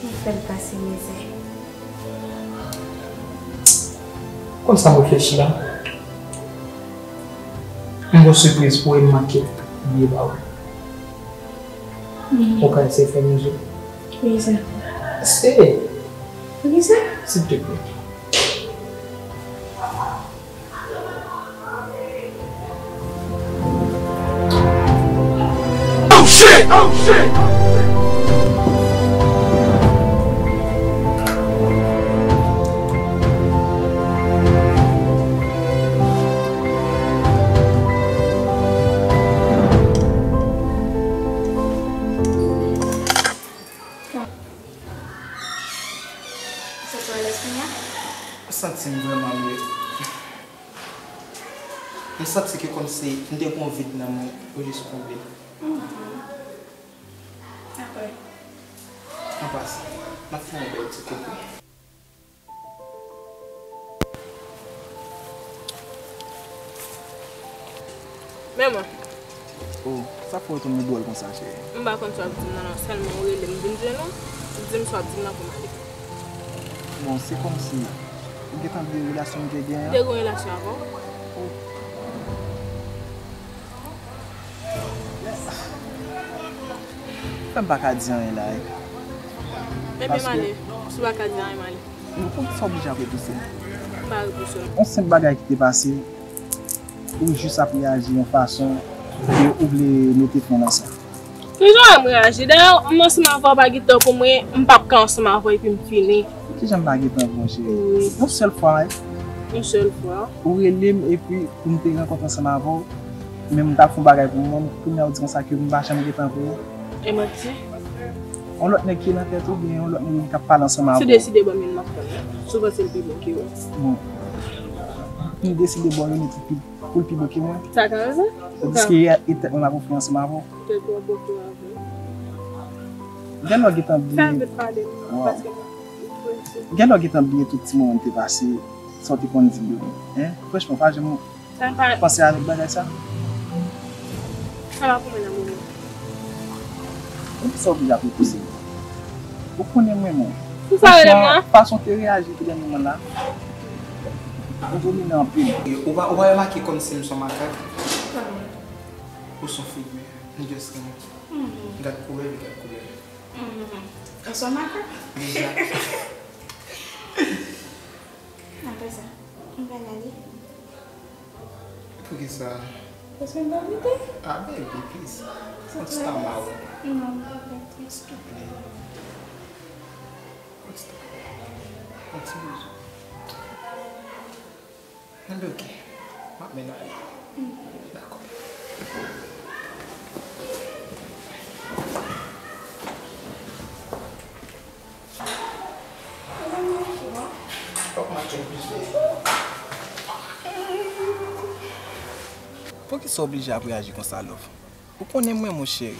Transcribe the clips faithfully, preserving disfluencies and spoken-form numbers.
Li fè l pase mizè. Konn sa m reflechi la? M gon sipriz pou ou e m manke bliye ba ou. Ou ka eseye fè m yon jou? Poukisa? Eseye! Poukisa? Silteplè. Oh shit! Oh shit! Sa t alèz kounye a? M santi m vrèman mye. M santi ke kòmsi m te gon vid nan mwen, yo jis konble. Mhm. Dakò. An pasan, m ap fè yon bèl ti koukou. Men mwen. Oh, sa fè w tonbe dwòl konsa, cheri? M pa konn sa w ap di m nan, non. Sèlman ou rele m, vin jwenn ou, ou di m sa w ap di m nan pou m ale. Bon, se kòmsi ou gentan bliye relasyon m te gen an? M te gen yon relasyon avè w? Oh. Fè m pa ka di anyen la, wi. Ebyen, m ale. Si w pa ka di anyen, m ale. Bon, poukisa w oblije ap repouse m? M pa repouse w. Yon senp bagay ki te pase, ou jis ap reyaji yon fason ke ou vle mete fen nan sa. Kijan m reyaji? Dayè, m ansanm avè w pa gen tan pou mwen, m p ap ka ansanm avè w epi m fini. Kijan m pa gen tan pou mwen, cheri? Wi. Yon sèl fwa, wi. Yon sèl fwa. Ou rele m epi pou m te rankontre ansanm avè w, men m t ap fè yon bagay pou mwen, kounye a ou di konsa ke m pa janm gen tan pou ou. E manti? Yon lòt nèg ki nan tèt ou, oubyen yon lòt moun ki ap pale ansanm avè w? Si w deside ban m youn, m ap pran l. Si w panse l pi bon ke ou. Bon. M deside ba w youn epi pou l pi bon ke mwen. Sa ka rive? Tandiske e tèt mwen m ap ofri ansanm avè w. Tèt ou ap ofri avè w. Gen lè w gentan bliye. Fè vit pale m, paske m prese. Gen lè w gentan bliye tout ti moman n te pase, sa w te konn di m yo. Hein? Franchman, pa janm panse avèk bagay sa. Sa pa pou mwen nan moman. Poukisa w oblije ap repouse m? Ou konnen m renmen w. Poukisa w rele m la? Fason w te reyaji tou dènye moman la, ou domine anpil. Ou pa, ou pa remake kòmsi m se yon makak? Ou se yon figi. M just renmen. Mhm. Gad koulè li, gad koulè li. Mhm. Ou se yon makak? Deja. Apre sa, m pral ale. Poukisa? Paske m pa mete. Ah, baby, please. Don't stop, ma. Non, m pa mete. S'il te plaît. Don't stop. Yon ti bizou. Enben, ok. M ap mennen w ale. Dakò. Poukisa w oblije ap reyaji konsa, love? Ou konnen m renmen w, cheri.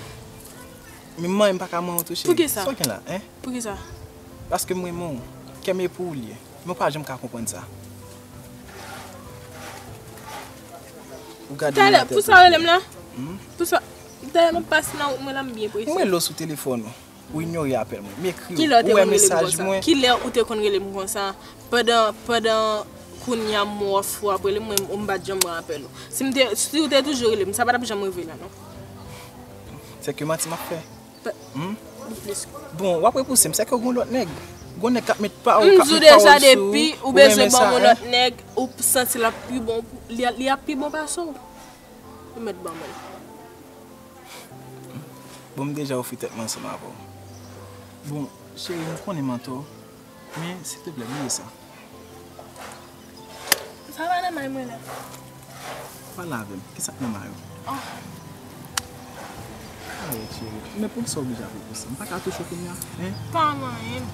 Men manyen m pa ka manyen w tou, cheri. Poukisa? Sa w gen la, hein? Poukisa? Paske m renmen w. Kè m e pou ou l ye. Men w pa janm ka konprann sa. Ou gade m nan tèt ou. Talè, pou sa w rele m la? Hmm? Pou sa, talè m ap pase nan wout mwen la, m byen prese. M rele w sou telefòn ou. Ou inyore apèl mwen. M ekri w. Ou wè mesaj mwen. Kilè ou te konn rele m konsa? Kilè ou te konn rele m konsa? Pandan, pandan kounye a m wè w ap rele m, mwen, m pa t janm pran apèl ou. Si m te, si w te toujou rele m, sa pa t ap janm rive la, non. Sèke manti m ap fè? Pa, hmm? Bon, w ap repouse m, sèke w gon lòt nèg. Gon nèg k ap met pawòl, k ap met pawòl sou ou, ou renmen sa, hein? M di w deja, depi ou bezwen ban m yon lòt nèg, ou santi l ap pi bon, li, li ap pi bon pase w. Ou mèt ban mwen l. Bon, m deja ofri tèt mwen ansanm avè w. Bon, cheri, m konnen m antò, men, silteplè, bliye sa. Sa pa nan may mwen la. Pale avè m. Kisa k nan may ou? Oh. Ayo, cheri. Men poukisa w oblije ap repouse m? M pa ka touche w kounye a, hein? Pa nan anyen.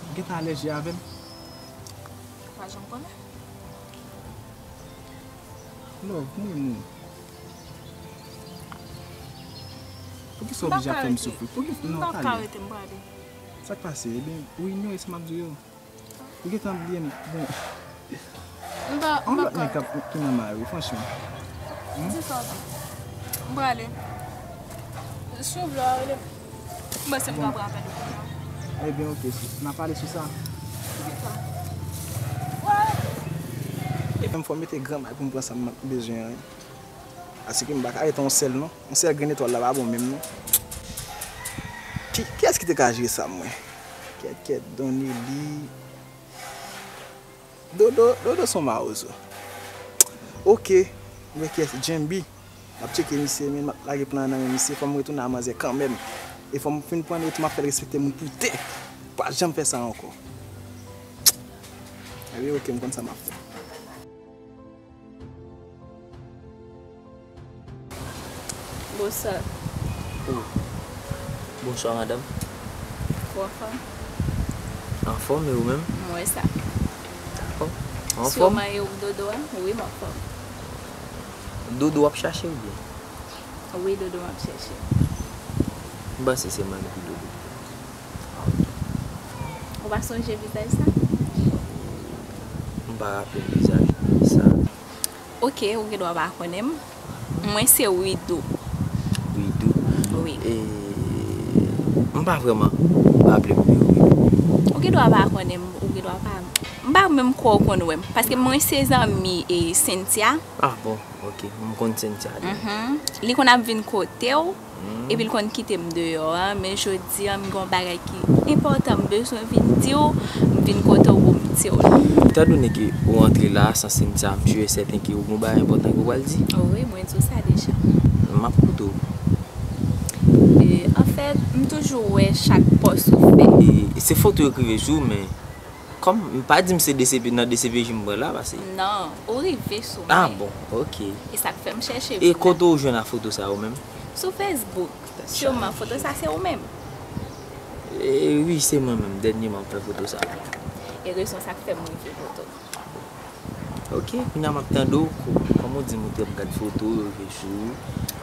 Ou gentan alèji avè m? Ou pa janm konnen. Love, mwen, mwen. Poukisa w oblije ap fè m soufri? Poukisa? Non, talè. M p ap ka rete, m prale. Sa k pase? Ebyen, ou inyore sa m ap di w yo. Ou gentan bliye m. Bon. M pa, m p ap ka rete. Yon lòt nèg k ap, ki nan may ou, franchman. Hmm? Di sa w di. M prale. Si w vle w a rele m. M panse m ka pran apèl ou kounye a. Ebyen, oke, sis. N a pale sou sa. E menm fò m mete gran may pou m pran sa m bezwen an, wi. Paske m pa ka rete yon sèl, non. Yon sèl grenn etwal la pa bon menm, non. Ki, kiyès ki te ka jere sa, mwen? Kèt, kèt, Donny, li. Dodo, Dodo se yon mawozo. Oke, mwen kiyès? Djembi. M ap tcheke misye, men m ap lage plan nan men misye. Fò m retounen a manzè kanmenm. E fò m fin pran l etou, m ap fè l respekte moun pou tè. Pa janm fè sa ankò. Ebyen, oke, m konn sa m ap fè. Bonswa. Oh. Bonswa, madanm. Ou anfòm? Anfòm, e ou menm? M wè sa. Dakò. Ou anfòm? Si w marye ou Dodo a? Wi, m anfòm. Dodo w ap chache oubyen? Wi, Dodo m ap chèche. M panse se mwen ki Dodo. Ou pa sonje vizaj sa? M pa raple m vizaj sa. Oke, ou gen dwa pa konnen m. Mwen se Widou. Widou? Wi. E, m pa vrèman raple m de Widou. Ou gen dwa pa konnen m, ou gen dwa pa. M pa menm kwè w konn wè m. Paske mwen se zanmi e Cynthia. Ah bon, oke. M konn Cynthia de. Mhm. Li konn ap vin kote w. Epi l konn kite m deyò a, men jodi a m gen yon bagay ki enpòtan m bezwen vin di w, m vin kote w pou m di w li. Etandone ke ou antre la a san Cynthia, m si e sèten ke ou gen yon bagay enpòtan ke ou pral di. O wi, mwen di w sa deja. M ap koute w. E, anfèt, m toujou wè chak pòs ou fè. E, se foto yo k rive sou ou, men Kòm, m pa di m se D C P, nan D C P J m pran la, paske. Non, ou rive sou mwen. Ah bon, oke. E sa k fè m chèche vin la. E kote ou jwenn a foto sa ou menm? Sou Facebook. Siman foto sa se ou menm. E wi, se mwen menm. Dènyèman m fè foto sa. E rezon sa k fè m rive kote w. Oke, kounye a m ap tande w, ko-, kòm ou di m ou t ap gad foto, yo rive sou ou.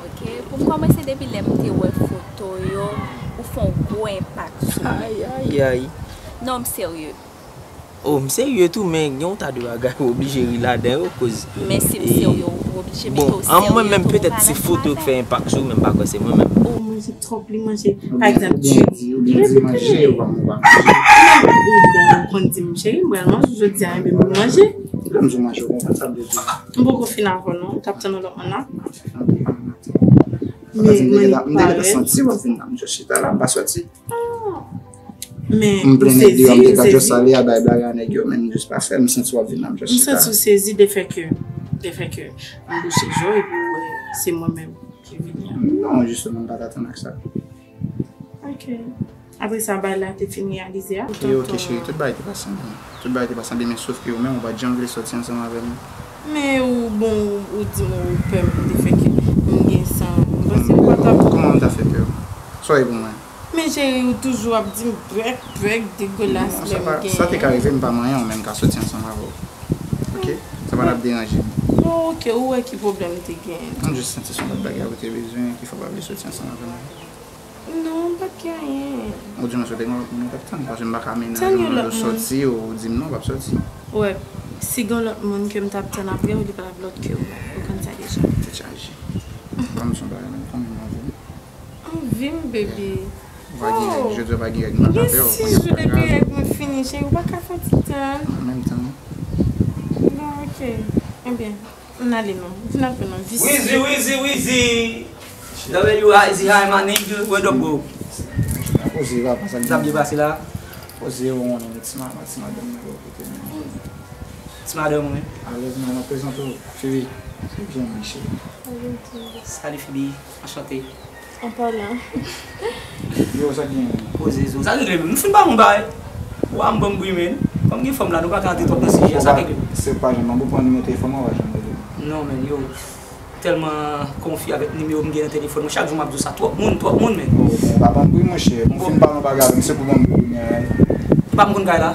Oke, pou m kòmanse depi lè m te wè foto yo, ou fè yon gwo enpak sou mwen. Ay, ay, ay. Non, m serye. Oh, m serye tou, men gen yon ta de bagay ou oblije ri ladan yo, koz. Men si m serye, ou oblije mete w serye tou pou w pa lage bagay. Bon, an mwen menm, petèt se foto k fè enpak sou ou, men m pa kwè se mwen menm. Ou manje twòp, li manje, pa egzanp, di, ou byen di manje, ou pa, ou pa manje. Ou bon, ou konn di m, cheri, m pral manje jodi a, enben m manje. Lè m di w manje, ou konprann sa m vle di. M poko fin avè w non, m t ap tann yon lòt moun la. Ou ta di m te gentan, m te gentan santi w ap vin la, m just chita la, m pa sòti. Ah. Men m plen nèg deyò, m te ka just ale a bay blag a nèg yo, men m just pa fè, m santi w ap vin la, m just chita. M santi w sezi de fè ke, de fè ke m bouche je w epi w wè se mwen menm ki vini an. Non, jisteman, m pa t atann ak sa. Ok. Apre sa, bagay la te fin reyalize a? Ok, ok, cheri, tout bagay te pase byen. Tout bagay te pase byen, men sof ke ou menm, ou pa t janm vle sòti ansanm avè m. Men ou bon, ou di m ou pè m, de fè ke m gen san. M panse ou pa t ap. Kòman m ta fè pè w? Sa w ye pou mwen? Men cheri, ou toujou ap di m bèk, bèk, degolas lè m genyen. Non, sa pa, sa te ka rive, m pa manyen w, men m ka sòti ansanm avè w. Ok? Sa pa t ap deranje m. Bon, ok, ou wè ki pwoblèm te genyen. M just santi se yon lòt bagay ou te bezwen, ki fè w pa vle sòti ansanm avè m. Non, m pa t gen anyen. Ou di m si w te gen lòt moun ou t ap tann, paske m pa ka mennen yon moun sòti, ou di m non, w p ap sòti. Wè, si gen lòt moun ke m t ap tann apre w, li pa t ap lòt ke ou. Ou konn sa deja. Tèt chaje. Kòm se yon bagay menm, kòm yon anvi. Anvi m, baby. Ou pa gen règ, jodi a w pa gen règ, m pa ka pè w, kounye a pa grav. Gen sis jou depi règ mwen fini, cheri, ou pa ka fè ti tan. An menm tan. Bon, ok. Ebyen, ann ale non. Vin avè nou, visye. Wizi, Wizi, Wizi! W I Z I, my nigga, what up, bro? Poze, papa, sa k gen? Sa byen pase la? Poze, ou konnen, ti ma-, ti madanm nan bò kote m. Ti madanm ou, wi. Alèz, non, mwen prezante w, Fibi. Fibi, cheri. Salut, Fibi. Enchanté. An palan. Yo, sa k gen? Poze zo. Sa k regle menm? Nou fin pale yon bagay. Wa m ban m bri men. Kòm gen fanm la, nou pa ka antre twòp nan sijè a. Sa k regle? Se pa janm, mwen pou pran nimewo telefòn mwen, ou pa janm rele m. Non, men yo tèlman konfyi avèk nimewo m gen nan telefòn mwen. Chak jou m ap di w sa. Twòp moun, twòp moun, men. Oh, bon, pa ban m bri, monchè. M fin pale yon bagay avè m, se pou ban m bri, men. Ou pa m konn kay la?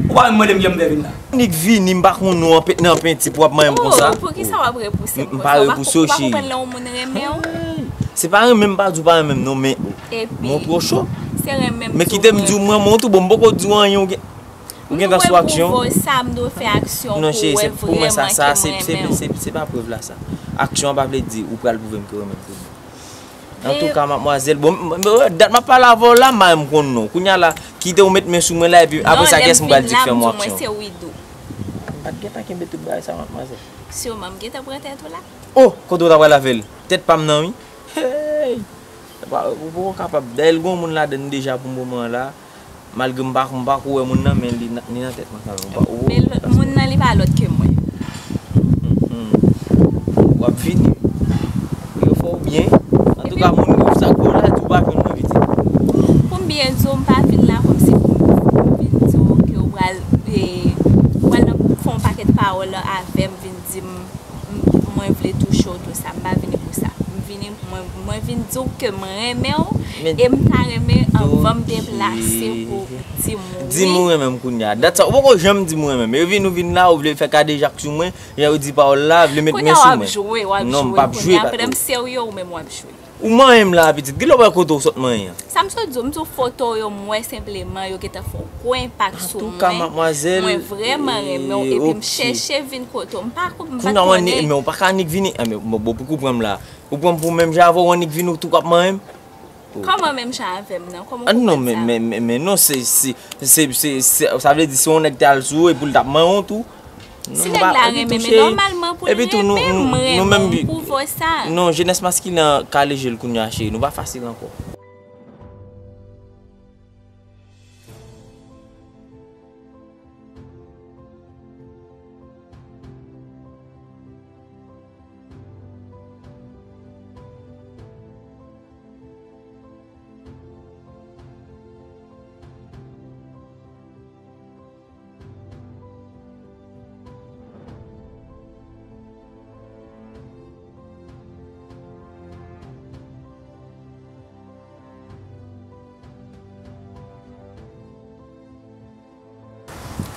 Ou pa menm mande m jan m fè vin la? Nik vini, m pa konn ou an pe-, nan penti pou w ap manyen m konsa. Oh, poukisa w ap repouse m konsa? M pa repouse w, cheri. Ou pa konprann lè yon moun renmen w? Hey! Se pa renmen m pa di w pa renmen m non, men mwen twò cho. Epi, se renmen m tou. Men kite m di w, m renmen w tou, bon, m poko di w anyen, ou gen, ou gentan sou aksyon. Nou repwouve w sa, m dwe fè aksyon pou w wè vrèman ke m renmen w. Non, cheri, se, pou mwen sa, sa, se, se, se, se pa prèv la, sa. Aksyon an pa vle di ou pral pwouve m ke w renmen m pou mwen. Antouka, madmwazèl, bon, m- m- dat m ap pale avè w la, m pa menm konn non. Kounye a la, kite w met men sou mwen la, epi apre sa, kiyès m pral di k fè m yon aksyon? Se Widou. M pa t gentan kenbe tout bagay sa, madmwazèl. Siman, m gentan pran tèt ou la. Oh, kote w ta pral avè l? Tèt pa m nan, wi. Hey! Ou poko kapab. Dayè, l gen yon moun ladann deja pou moman an la. Malgre m pa, m pa ko wè moun nan, men li, li nan tèt mwen kanmenm. M pa ko. Men l- moun nan, li pa lòt ke mwen. W ap vini. Yo fè w byen. Antouka, moun sa k ba w la, di w pa jwenn mwen pitit. Pou m byen di w, m pa vin la kòmsi pou m vin di w ke w pral, e, w pral nan fè yon pakèt pawòl avè m, vin di m, m- mwen vle touche w, tou sa. M pa vini pou sa. M vini, mwen, mwen vin di w ke m renmen w, e m ta renmen anvan m deplase pou di m wi. Di m ou renmen m kounye a. Dat sa, ou poko janm di m ou renmen m. E vin ou vin la, ou vle fè kadejak sou mwen, jan yo di pawòl la, vle met men sou mwen. Kounye a w ap jwe, w ap jwe. Non, m p ap jwe. Kounye a, pandan m serye, ou menm w ap jwe. Ou manyen m la, pitit. Kilè w wè kote w sot manyen an? Sa m sot di w, m di w foto w yo m wè senpleman, yo gentan fè yon gwo enpak sou mwen. Antouka, madmwazèl, mwen vrèman renmen w, epi m chèche vin kote w. M pa ko- m pa t konnen. Kounye a w annik, men w pa ka annik vini. Enben, bon, bon, pou kou pran m la. Ou pran m pou menm jan avè w, w annik vin ou tou k ap manyen m? Kòman menm jan avè m nan? Kòman w konprann sa? Ah non, men, men, men, men non, se, se, se, se, se, sa vle di se yon nèg te al sou ou epi l t ap manyen w tou? Si nèg la renmen, men nòmalman pou l renmen m, m renmen w pou vo sa. Non, jenès maskilen an kale je l kounye a, cheri. Nou pa fasil ankò.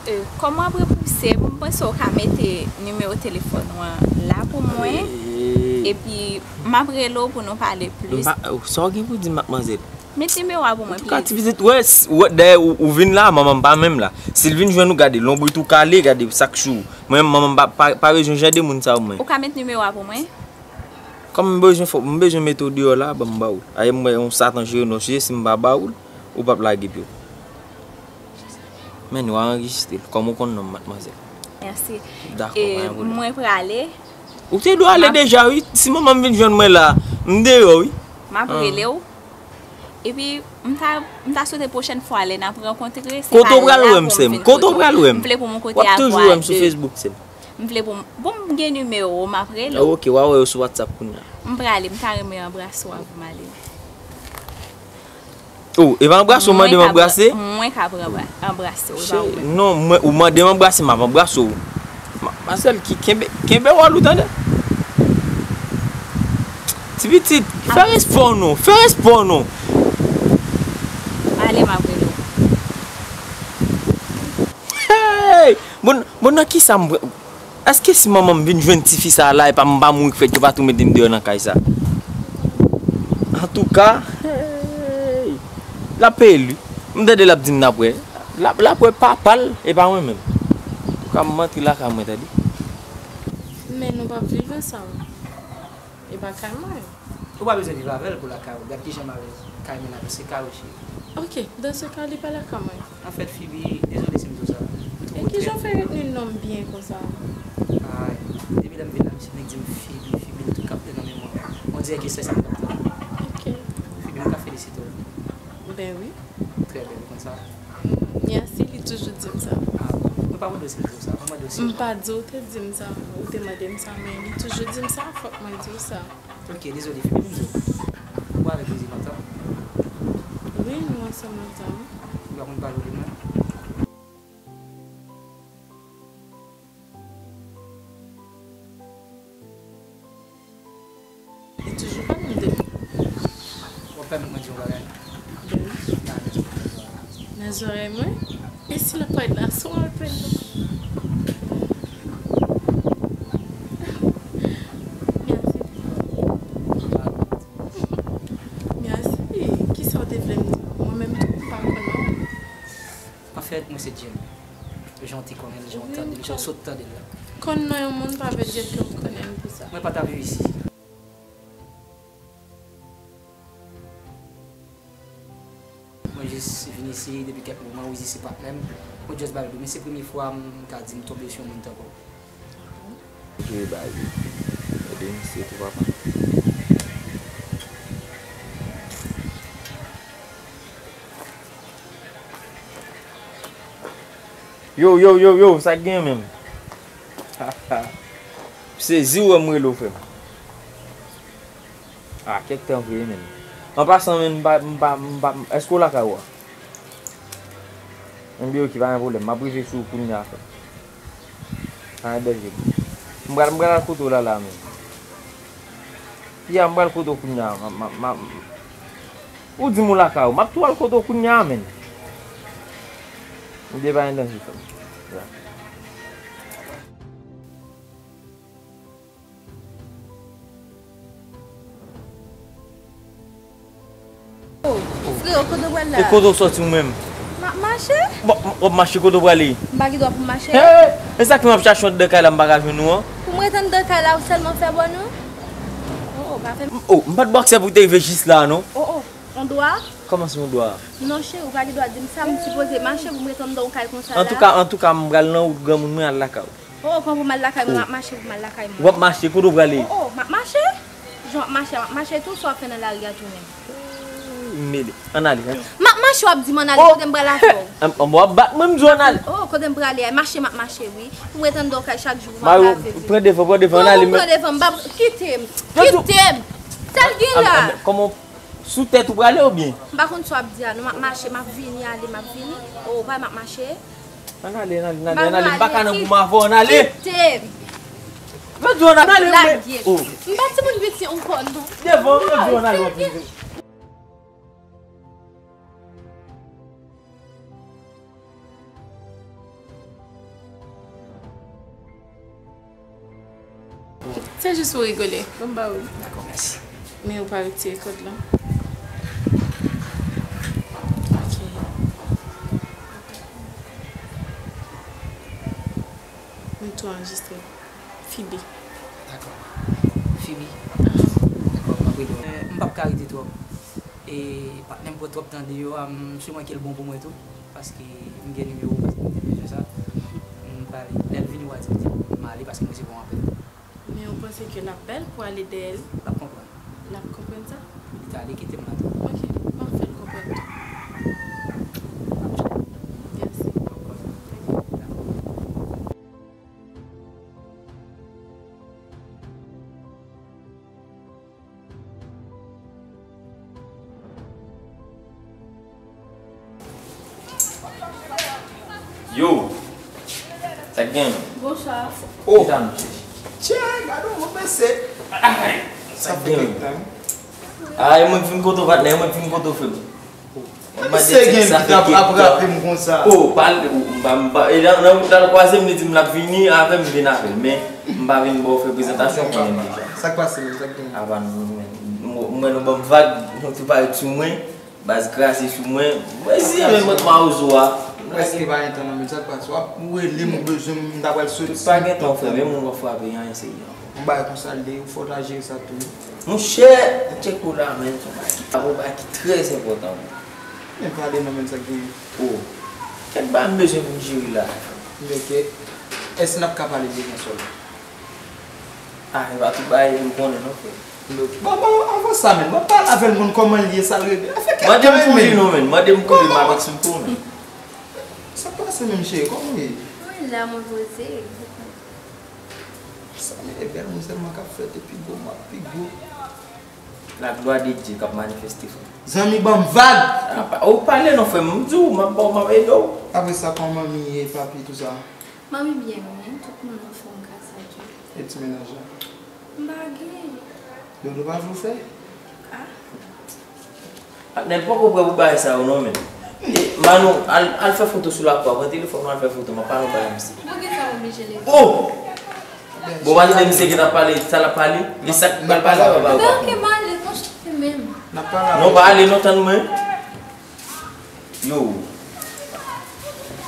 E, kòman w ap repouse, m panse w ka mete nimewo telefòn ou an la pou mwen, epi m ap rele w pou nou pale plis. M pa, sa w gen pou di m, madmwazèl? Met nimewo a pou mwen, please. Antouka, ti pitit, wè, s- wè, dayè, ou, ou vin la, manman m pa menm la. Si l vin jwenn ou, gade, lonbrit ou kale, gade, sa k sou ou. Mwen menm, manman m pa, pa, pa bezwen jan de moun sa yo, mwen. Ou ka met nimewo a pou mwen? Kòm m bezwen fò, m bezwen mete w deyò la, ban m ba w l. Ayè m wè yon satan jere non sou je, si m pa ba w l, ou p ap lage pye w. Men nou a anrejistre l, kòm ou konn non m, madmwazèl. Mèsi. Dakò, pa gen pwoblèm. E mwen prale. Ou te dwe ale deja, wi. Si manman m vin jwenn mwen la, m deyò, wi. M ap rele w. Epi, m ta, m ta swete pwochèn fwa lè n ap rankontre, se pa la pou m vin kote w. Kote w pral wè m, sè m? Kote w pral wè m? M vle pou m kote avwa de. W ap toujou wè m sou Facebook, sè m. M vle pou m, bon, m gen nimewo w, m ap rele w. Ok, w a wè yo sou WhatsApp kounye a. M prale, m ta renmen anbrase w avan m ale. Oh, e pa anbrase w mande m anbrase? Mwen ka pran, mwen ka pran anbra-, anbrase w, e pa ou menm. Non, mwen, ou mande m anbrase, m ap anbrase w. Ma, madmwazèl, ki kenbe, kenbe wòl ou tande. Ti pitit, fè respè w non, fè respè w non. Ale, m ap rele w. Hey! Bon, bon, nan kisa m pran? Èske si manman m vin jwenn tifi sa a la, epa m pa mouri k fèt, yo pa tou mete m deyò nan kay sa? Antouka, hey, l ap peye l, wi. M tande l ap di m n ap wè. L ap, l ap wè papa l, epa mwen menm. Antouka, m antre lakay mwen, tande. Men nou p ap viv ansanm. E pa kay mwen. Ou pa bezwen viv avè l pou lakay ou. Gad kijan m avè kay mwen la, se kay ou, cheri. Ok, dans ce cas, li pa lakay mwen. Anfèt, Fibi, dezole si m di w sa. M twò trè. E kijan w fè retni non m byen konsa? Ay, depi lè m vin la, misye nèk di m Fibi, Fibi, m tou kapte nan memwa m. On dirè ke se sa m t ap tann. Ok. Fibi, m ka felisite w. Ben wi. Trè byen, ou konn sa. Yasi, li toujou di m sa. Ah, mwen pa mande w si m di w sa, mwen mande w si. M pa di w te di m sa, ou te mande m sa, men li toujou di m sa, fòk mwen di w sa. Ok, dezole, Fibi, m di w. Ou avèk Rosie lontan? Wi, nou ansanm lontan, wi. Ou pa konn pale w de mwen? Li toujou pale m de li. W ap pèmèt mwen di w yon bagay? Ben wi. Nan zòrèy mwen? E si l ap parèt nan son w ap pèmèt mwen? Mèsi. Mèsi. Kisa w te vle m di? Mwen menm tou, m pa konn non. Anfèt, mwen se Jim. Jan w te konnen l, jan w tande l, jan w sot tande l la. Konn non yon moun pa vle di ke w konnen l pou sa. Mwen pa ta viv isi. Mesye depi kèk moman, Wizi se patnè m. Mwen just ba l do. Men se premye fwa m ka di m tonbe sou yon moun tankou w. Jwe bay wi. Ede misye tou papa. Yo, yo, yo, yo, sa k gen menm? Sezi w wè m rele w, frè m. Ah, kèk tan vre, menn. An pasan, menn, m pa, m pa, m pa, èske w lakay ou a? Enben, oke, pa gen pwoblèm. M ap rive sou ou kounye a, frè m. Pa gen danje. M pral, m pral al kote w la, la, menn. Ya, m pral kote w kounye a. M, m, m, ou di m ou lakay ou. M ap tou al kote w kounye a, menn. Enben, pa gen danje, frè m. Ya. Oh, freo, kote w pral la? E kote w sòti ou menm? M ap mache. Bon, w ap mache, kote w prale? M pa gen dwa pou m mache. Hey! E sa k fè m ap chache w anndan kay la, m pa ka jwenn ou an? Pou m ret anndan kay la, ou sèlman fè bòn ou? Oh, oh, pa fè m. Oh, m pa t ba w aksè pou w te rive jis la, non? Oh, oh, on dwa? Kòman se yon dwa? Non, cheri, ou pa gen dwa di m sa, m sipoze mache pou m ret anndan yon kay konsa la. Antouka, antouka, m pral nan wout granmoun mwen al lakay ou. Oh, oh, pran pou m al lakay mwen, m ap mache pou m al lakay mwen. W ap mache, kote w prale? Oh, oh, m ap mache. Jan w ap mache, m ap mache tou, sa w ap fè nan lari a tou menm. Mele, ann ale. M ap mache, w ap di m ann ale, kote m pral avè w? An, an, w ap bat mwen, m di w ann ale. Oh, kote m prale a? Mache, m ap mache, wi. Pou m ret anndan yon kay chak jou, pou m ap lave vin. Pran devan, pran devan, ann ale. Pran devan, m p ap, kite m. Kite m. Sa l gen la? Kòman, sou tèt ou prale oubyen? M pa konn sa w ap di a, non, m ap mache, m ap vini, ale, m ap vini. Oh, pa m ap mache. Ann ale, ann ale, ann ale, ann ale. M pa ka nan pou m avè w, ann ale. Kite m. Yo di w ann ale, mwen. Oh. M pa timoun piti ankò, non. Devan, yo di w ann ale, w ap rive. Se jis pou rigole. Ban m ba ou. Dakò, mèsi. Men ou pa retire kòd lan. Ok. M tou anrejistre. Fibi. Dakò. Fibi. Dakò, m ap rele w. Euh, m p ap ka rete twòp. E patnè m pran twòp tan deyò a, m, se mwen ki l bon pou mwen tou. Paske m gen nimewo, paske m te bezwen sa. M pale. Lè l vini, w a di m, di m ale paske m resevwa w anpil. Men ou panse ke l ap bèl pou ale dèyè l? L ap konprann. L ap konprann sa? Li t ale kite m la tou. Ok, m ap fè l konprann tou. Mèsi. Yo! Sa k gen? Bonswa. Oh! Kisa nou chèche? Tchè, gade yon mesye. Ay! Sa k gen? Ay, mwen k vin kote w, patnè, mwen k vin kote w, frè m. Misye gen ki t ap ap rape m konsa. Oh, pale, m pa, m pa, e nan, nan wout la l kwaze m, li di m l ap vini avè m, m vin avè l. Men, m pa vin ba w fè prezantasyon, ou konnen m deja. Sa k pase menm, sa k gen? Apa nou menm, m wè nou ban m vag, nou tou parèt sou mwen, baz kraze sou mwen. Mwen si menm mwen mawozo a. Prèske pa gen tan nan men, sa k pase? W ap rele m, ou bezwen m, m ta pral soti. Tout pa gen tan, frè, men moun w ap frape, anyen serye. Yon bagay konsa l ye, ou fò ta jere sa tou. Monchè, tchèk ou la, men, se yon bagay ki, yon bagay ki trè enpòtan, wi. Men pale non, men sa k genyen. Oh, kèk bagay m bezwen pou m jere la. Men kèk, èske n ap ka pale de yon sèl? Ah, e pa tout bagay m konnen non, frè. Bon, bon, avan sa, men, mwen pale avè l, moun kòman l ye, sa l rele. Afè kèk bagay, men. Mande m pou li non, men. Mande m pou li, m ap eksplike w, men. Sa k pase menm, cheri? Kòman w ye? Mwen la, mwen poze. Sa men e bèl moun sèlman k ap fèt epi gwo m ap pi gwo. La glwa de Dye k ap manifeste, frè m. Zanmi, ban m vag! Apa, ou pale non, frè m. M di w, m ap ba w, m ap ede w. Apre sa, kòman manmi e papi, tou sa? Manmi byen, wi. Tout moun anfòm, gras a Dye. E ti mennaj la? M pa gen. Dodo pa vle w fè? Ah. Patnè, l poko prè pou bagay sa yo non, men. E, Manou, al, al fè foto sou lakwa, pran telefòn ou al fè foto, m ap pale yon bagay misye. Poukisa m oblije leve? Oh! Bon, w pa tande misye ki t ap pale, sa l ap pale? E sa k pral pase a, papa? Ben, ok, m ale, konsantre menm. Non, pa ale non, tann mwen. Yo.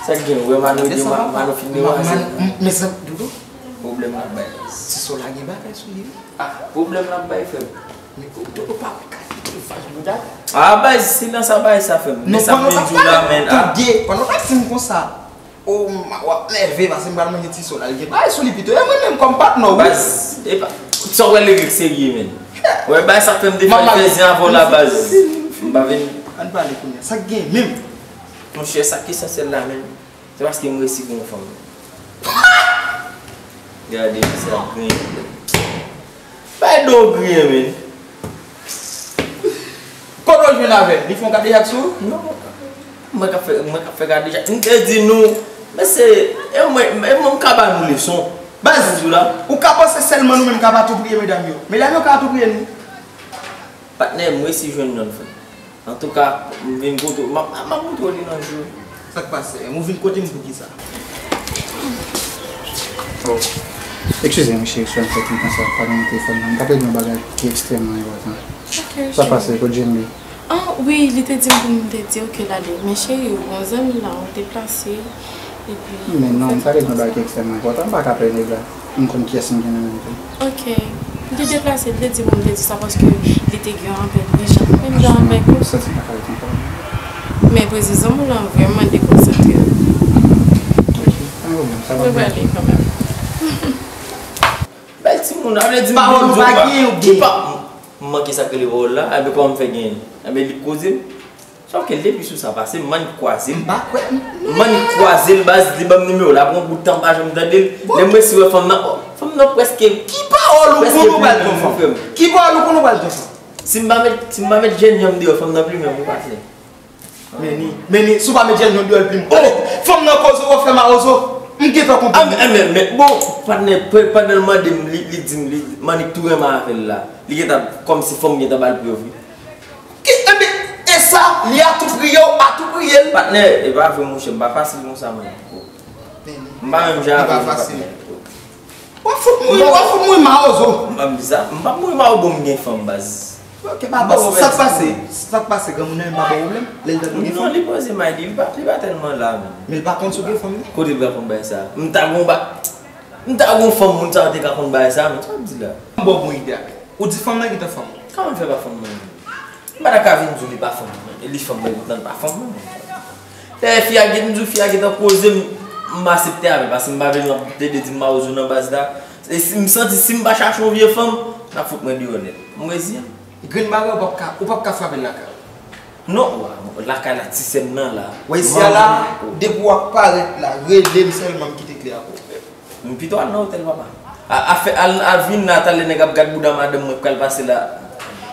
Sa k gen, ou wè Manou ede, Manou fin dewaze. Men sa, Dodo? Pwoblèm l ap bay. Ti sò la gen bagay sou li, wi. Ah, pwoblèm l ap bay, frè m. Men Dodo pa ka kite Ah, baz, silans sa, baz, sa fè m. Men sa m vin di w la, men, ah. Tande, pandan w ap di m konsa, o, w ap nève, paske m pral manje ti sòl la, li gen bagay sou li pito. E mwen menm kòm patnè w, wi. Baz, epa, sa w wè, le règ serye, men. Wè, baz, sa fè m te fè fèzyen avè w la, baz. M pa vin. Ann pale kounye a. Sa k gen menm? Monchè, sa k esansyèl la, men. Se paske m resi gen yon fanm. Gade, misye ap griyen. Bay do griyen, men. Kote w jwenn avè l? Li fè yon kadejak sou ou? Non. Mwen k ap fè, mwen k ap fè kadejak. M te di nou, men se, e mwen, e mwen m ka ba nou leson. Baz, ou ka panse sèlman nou menm k ap atoupriye medam yo. Medam yo ka atoupriye nou. Patnè, m resi jwenn yonn, frè. Antouka, m vin kote w. M ap, m ap montre w li nan jou. Sa k pase? Ou vin kote m poukisa? Oh. Eskize m, cheri, si w fè m konsa, pa nan telefòn nan. M t ap regle yon bagay ki ekstrèmman enpòtan. Ok, cheri. Sa k pase? Kote Jamie? Ah, wi, li te di m pou m te di w ke l ale. Men cheri, ou gon zanmi la, ou deplase. Epi, men non, m t al regle yon bagay ki ekstrèmman enpòtan. M pa ka pè nèg la. M konn kiyès m gen nan men m tou. Ok. M te deplase, m te di pou m te di sa paske li te gen yon apèl ijan. Men m gen apèl pou. M santi m pa ka ret ankò. Men prezans zanmi w lan vrèman dekonsantre. Ok, pa gen pwoblèm, sa va byen. Nou prale kanmenm. Bèl timoun, sa vle di m pawòl ou pa gen, ou gen. Ki pa, m manke sa k rele pawòl la, enben kòman m fè genyen? Enben li koze m. Sòf ke l te pi sou sa pase m, m annik kwaze l. M pa kwè. M annik kwaze l, baz, li ban m nimewo l apre yon bout tan m pa janm tande l. Lè m resi wè fanm nan, oh, fanm nan prèske. Ki pawòl ou konn ou pral di yon fanm? Ki pawòl ou konn ou pral di yon fanm? Si m pa met, si m pa met jènjan m deyò, fanm nan plimen m, ou pa fè. Men ni, men ni, si w pa met jènjan deyò, l plim. Oh, fanm nan koze w ap fè mawozo. M gentan konprann. Ah, men, men, men, bon, patnè, pandan l mande m, li, li di m, li, m annik tou renmen avè l la. Li gentan, kòmsi fanm gentan ba l prèv, wi. Ki, enben, e sa, li atoupriye w, atoupriye l. Patnè, e pa vre, monchè, m pa fasil konsa, mwen. M pa menm jan avè w, patnè. W ap fout mouri, w ap fout mouri mawozo. M pa di sa, m p ap mouri mawozo, bon, m gen fanm, baz. Ok, pa bon, sa k pase? Sa k pase, granmoun nan menm pa bon pwoblèm? Lè l tande gen fanm? Non, li poze may li, li pa, li pa tèlman la, menm. Men l pa konn si w gen fanm, non? Kote l pral konn bagay sa? M ta gon ba, m ta gon fanm, moun sa yo te ka konn bagay sa, men sa w ap di la? M ba w bon ide a. Ou di fanm nan gentan fanm ou. Kòman l fè pa fanm mwen? M pa ta ka vin di w li pa fanm mwen. E li fanm mwen, poutan l pa fanm mwen. Dayè, fi a gen, m di w, fi a gentan koze m, m asepte avè l, paske m pa vle nou ap plede di m mawozo nan baz la. E si m santi, si m pa chache yon vye fanm, n ap fout mwen deyò nèt. M reziyen m. Grenn bagay, ou p ap ka, ou p ap ka frape l lakay ou. Non, wa, lakay la, ti sè m nan la. Wè, isi a la, depi w ap parèt la, rele m sèlman, m kite kle a pou ou. M pito al nan otèl, papa. A, a fè, al, al vin la, talè nèg ap gad bouda madanm mwen k pral pase la.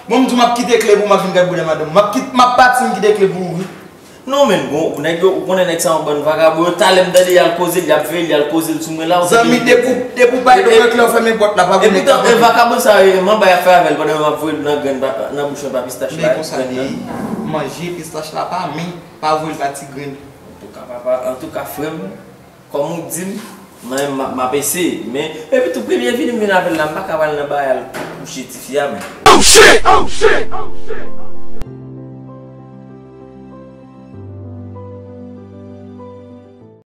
Bon, m di w m ap kite kle pou w, m ap vin gad bouda madanm mwen. M ap kit, m ap pati, m kite kle pou ou, wi. Non, men, bon, nèg yo, ou konnen nèg sa yon bann vagabon, yo talè m tande y al koze l, y ap veye l, y al koze l sou mwen la, ou tande. Zanmi, depi w, depi w bay do nan kle, w fèmen pòt la, pa vin nèg la. E poutan, e vakabon sa yo, e manba y ap fè avè l pandan yo ap voye l nan grenn, nan bouch yon pa pistach la. Men konsa li ye, manje pistach la pa, men pa voye l ba ti grenn. Antouka, papa, antouka, frè m, kòm ou di m, mwen menm m ap, m ap eseye. Men, epi tou, premye vini m vin avè l la, m pa ka pral nan bagay al kouche tifi a, men. Oh shit! Oh shit! Oh shit!